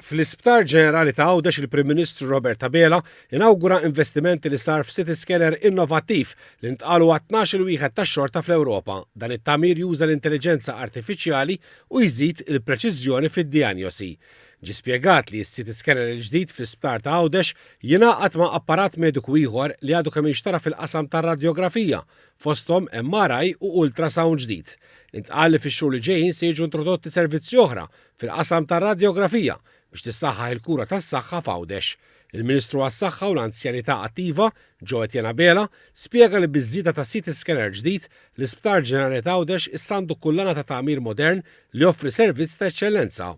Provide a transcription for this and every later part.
Fl-Isptar Ġenerali ta' Għawdex il-Prim Ministru Robert Abela inawgura investimenti li sar f'CT scanner innovattiv li ntqal huwa t-tnax-il wieħed tax-xorta fl-Ewropa. Dan it-tagħmir juża l-intelliġenza artifiċjali u jżid il-preċiżjoni fid-dijanjosi. Ġie spjegat li s-CT scanner il-ġdid fl-Isptar ta' Għawdex jingħaqad ma' apparat mediku ieħor li għadu kemm inxtara fil-qasam tar-radjografija, fosthom MRI u ultrasound ġdid. Intqal li fix-xhur li ġejjin se jiġu introdotti servizzi oħra fil-qasam tar-radjografija biex tissaħħaħ il-kura tas-saħħa f'Għawdex. Il-Ministru għas-Saħħa u l-Anzjanità Attiva, Jo Etienne Abela, spjega li biż-żieda ta' CT scanner ġdid, l-Isptar Ġenerali t'Għawdex issa għandu kullana ta' tagħmir modern li joffri servizz ta' eċċellenza.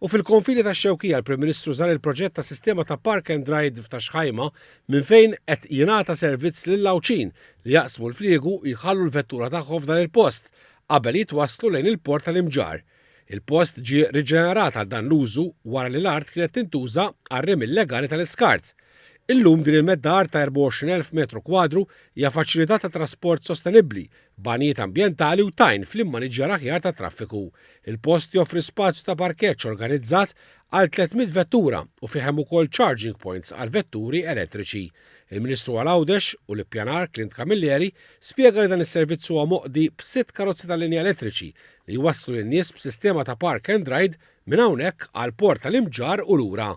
U fil-konfini tax-Xewkija l-Prim Ministru żar il-proġett ta' sistema ta' park and ride f'Ta' Xħajma minn fejn qed jingħata servizz lill-Għawdxin li jaqsmu l-fliegu u jħallu l-vettura tagħhom f'dan il-post qabel jitwasslu lejn il-port tal-Imġarr. Il-post ġie riġenerat għal dan l-użu wara li l-art kienet tintuża għar-rimi illegali tal-iskart. Illum din il-medda art ta' 24,000 metru kwadru hija faċilità ta' trasport sostenibbli b'għanijiet ambjentali u tgħin fl-immaniġġjar aħjar tat-traffiku. Il-post joffri spazju ta' parkeġġ organizzat għal 300 vettura u fih hemm ukoll charging points għal vetturi elettriċi. Il-Ministru għal Għawdex u l-Ippjanar Clint Camilleri spjega li dan is-servizz huwa moqdi b'sitt karozzi tal-linja elettriċi li jwasslu lin-nies b'sistema ta' park and ride minn hawnhekk għall-port tal-Imġarr u lura.